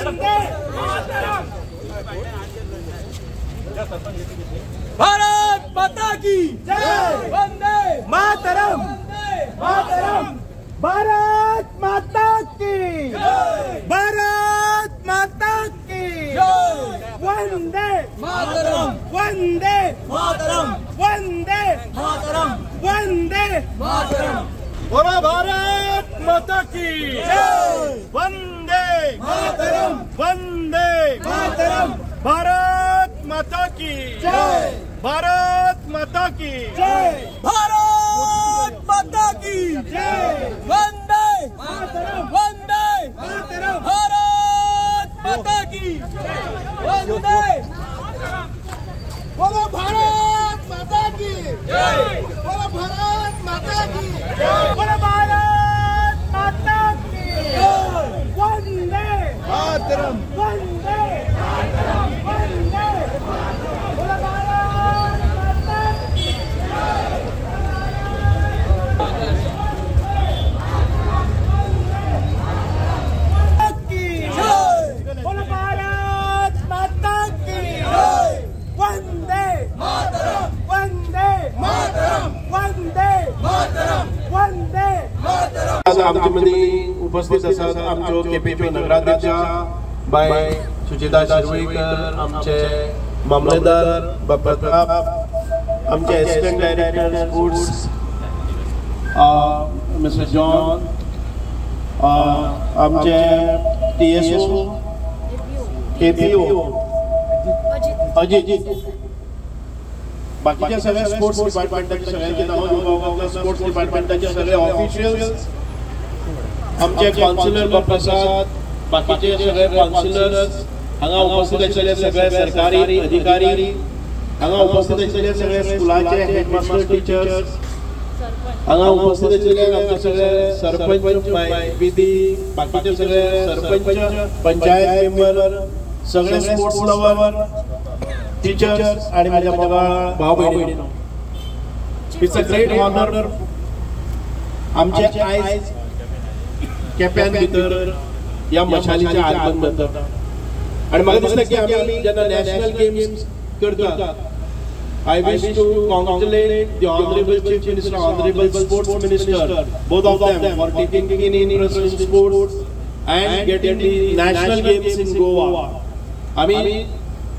वंदे मातरम। भारत माता की जय। वंदे मातरम। मातरम। भारत माता की जय। भारत माता की जय। वंदे मातरम। वंदे मातरम। वंदे मातरम। वंदे मातरम। बोलो भारत माता की जय। वंदे मातरम। वंदे मातरम। भारत माता की जय। भारत माता की जय। भारत माता की जय। वंदे मातरम। वंदे मातरम। भारत माता की वंदे। बोलो भारत माता की जय। बोलो भारत माता की जय। बोलो भारत माता की जय। वंदे मातरम। वंदे मातरम। वंदे बोलो भारत माता की जय। बोलो भारत माता की जय। वंदे मातरम। वंदे मातरम। वंदे मातरम। वंदे मातरम। आमचे मदीं उपस्थित आसात आमच्यो केपेंच्यो नगराध्यक्ष बाय सुचिता शिरवयकर, आमचे मामलेदार प्रताप, आमचे assistant director sports mister John, आमचे TSO APO Ajit, बाकीचे सगळे स्पोर्ट्स डिपार्टमेंटाचे सगळ्यांचे नांव घेवपाक, स्पोर्ट्स डिपार्टमेंटाचे सगळे ऑफिशियल्स, आमचे कावन्सिलर प्रसाद, बाकीचे सगळे कावन्सिलर्स, हांगा उपस्थित आशिल्ले सगळे सरकारी अधिकारी, हांगा उपस्थित आशिल्ले सगळे स्कुलाचे हेडमास्टर टिचर्स, हांगा उपस्थित आशिल्ले आमचे सगळे सरपंच विधी, बाकीचे सगळे सरपंच, पंचायत मेंबर, सगळे स्पोर्ट्स लवर, टिचर्स आणि माझ्या मोगाळ भाव भयणींनो, it's a great honour आमचे आयज केप्यान भितर ह्या मशालीच्या आगमन जाता आणि म्हाका दिसता की आमी जेन्ना नॅशनल गेम्स करतात, I wish to congratulate the honourable chief minister, honourable sports minister, both of them for taking keen interest in sports and getting the national games in Goa. आमी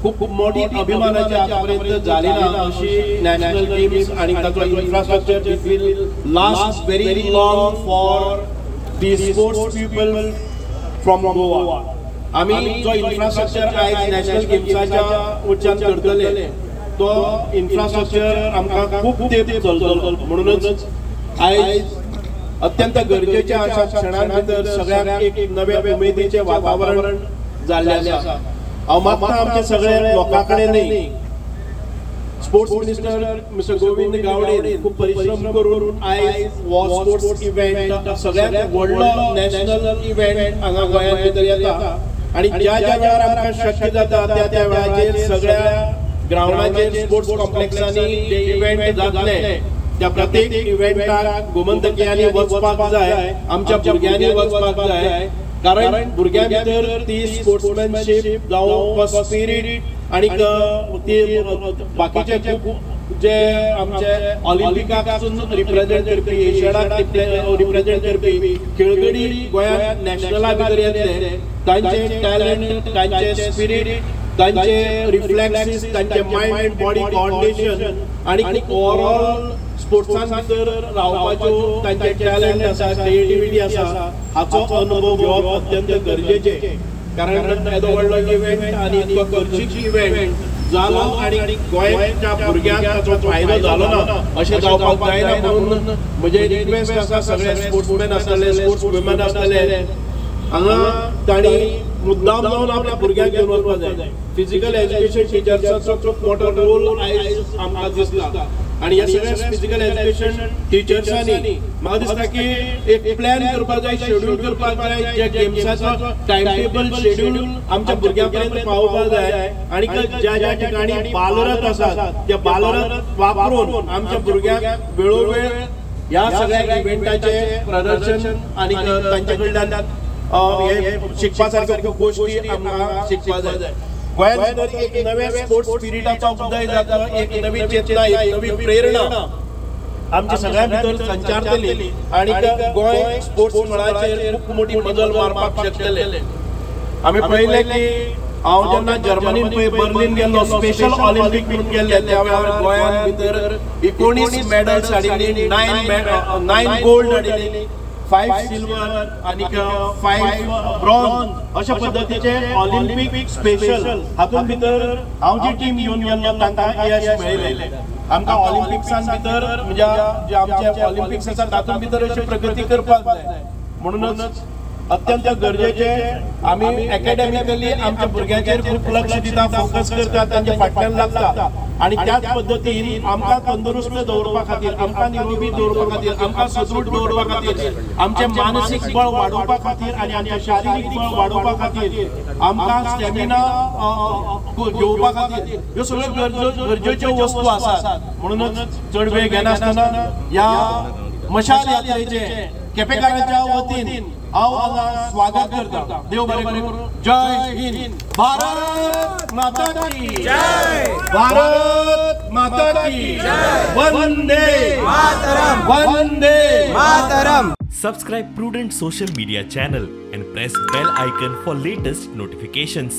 खूप मोठी अभिमानाची आतापर्यंत झाली ना अशी नॅशनल गेम्स आणि ताचो infrastructure it will last very long for the sports people from Goa. आमी जो इन्फ्रास्ट्रक्चर आयज नॅशनल गेम्साच्या वटच्यान करतले तो इन्फ्रास्ट्रक्चर आमकां खूब तेंप चलतलो, म्हणूनच आयज अत्यंत गरजेच्या अशा क्षणां भितर सगळ्यांक एक नव्या उमेदीचें वातावरण जाल्लें आसा. हांव मागता आमचे सगळे लोकां कडेन न्ही, sports minister mister Govind Gawade खूब परिश्रम करून आयज हो स्पोर्ट्स इव्हेंट सगळ्यांत व्हडलो नॅशनल इव्हेंट हांगा गोंयांत भितर येता आनी ज्या ज्या वेळार आमकां शक्य जाता त्या त्या वेळाचेर सगळ्या ग्रावंडाचेर स्पोर्ट्स कॉम्प्लेक्सांनी जे इव्हेंट जातले त्या प्रत्येक इव्हेंटाक गोमंतकियांनी वचपाक जाय, आमच्या भुरग्यांनी वचपाक जाय, कारण भुरग्यां भितर ती स्पोर्ट्समॅनशीप जावं स्पिरीट आनी ती बाकीचे खूब जे आमचे ऑलिम्पिकाक रिप्रेझेंट करपी, एशियडाक रिप्रेझेंट करपी खेळगडी गोंयांत नॅशनला भितर येतले, तांचे टॅलंट, तांचे स्पिरीट, तांचे रिफ्लेक्सीस, तांचे मायंड बॉडी कॉर्डिनेशन आनी ओवरऑल स्पोर्ट्सान भितर रावपाच्यो तांचे टॅलंट आसा, क्रिएटिविटी आसा, हाचो अनुभव घेवप अत्यंत गरजेचें. कारण येदो व्हडलो इव्हेंट आनी इतको खर्चीक इव्हेंट जालो आनी गोंयच्या भुरग्यांक ताचो फायदो जालो ना अशें जावपाक जायना, म्हणून म्हजें रिक्वेस्ट आसा सगळे स्पोर्ट्समॅन आसतले, स्पोर्ट्स वुमन आसतले, हांगा तांणी मुद्दाम जावन आपल्या भुरग्यांक घेवन वचपाक जाय. फिजिकल एज्युकेशन टिचर्साचो खूब मोठो रोल आयज आमकां दिसता आनी ह्या सगळ्या फिजिकल एज्युकेशन टिचर्सांनी म्हाका दिसता की एक प्लॅन करपाक जाय, शेड्यूल करपाक जाय, ज्या गेम्साचो टायम टेबल शेड्यूल आमच्या भुरग्यां पर्यंत पावोवपाक जाय आनी ज्या ज्या ठिकाणी बालरथ आसात त्या बालरथ वापरून आमच्या भुरग्यांक वेळोवेळ ह्या सगळ्या इव्हेंटाचें प्रदर्शन आनी तांचे कडल्यान हे शिकपा सारक्यो खूब गोश्टी आमकां शिकपा जाय. गोंयांत भितर एक नवे स्पोर्ट्स स्पिरिटाचो उदय जातलो, एक नवी चेतना, एक नवी प्रेरणा आमच्या सगळ्यां भितर संचारतली आनी गोंय स्पोर्ट्स मळाचेर खूब मोठी मजल मारपाक शकतले. आमी पळयलें की हांव जेन्ना जर्मनीन पळय बर्लिन गेल्लो, स्पेशल ऑलिम्पीक म्हणून गेल्ले, त्या वेळार गोंयांत भितर 19 मेडल्स हाडिल्ली, 9 गोल्ड हाडिल्ली, 5 सिल्वर आनी 5 ब्रॉन्ज अशा पद्दतीचे ऑलिम्पीक स्पेशल हातूंत भितर हांव जी टीम घेवन गेल्लो तांकां यश मेळिल्लें. आमकां ऑलिम्पिक्सान भितर म्हणजे जे आमचे ऑलिम्पिक्स आसा तातूंत भितर अशी प्रगती करपाक जाय. म्हणूनच अत्यंत गरजेचे आमी एकेडमिकली आमच्या भुरग्यांचेर खूब लक्ष दिता, फोकस करता, तांच्या फाटल्यान लागता आनी त्याच पद्दतीन आमकां तंदुरुस्त दवरपा खातीर, आमकां निरोगी दवरपा खातीर, आमकां सदृढ दवरपा खातीर, आमचें मानसीक बळ वाडोवपा खातीर आनी आमचें शारिरीक बळ वाडोवपा खातीर, आमकां स्टॅमिना घेवपा खातीर ह्यो सगळ्यो गरजेच्यो वस्तू आसात. म्हणूनच चड वेळ घेनासतना ह्या मशाल यात्रेचे केपेकारांच्या वतीन हांव हांगा स्वागत करता. देव बरें करूं. जय हिंद. भारत माता की जय. भारत माता की जय. Vande Mataram. Vande Mataram. Subscribe Prudent social media channel and press bell icon for latest notifications.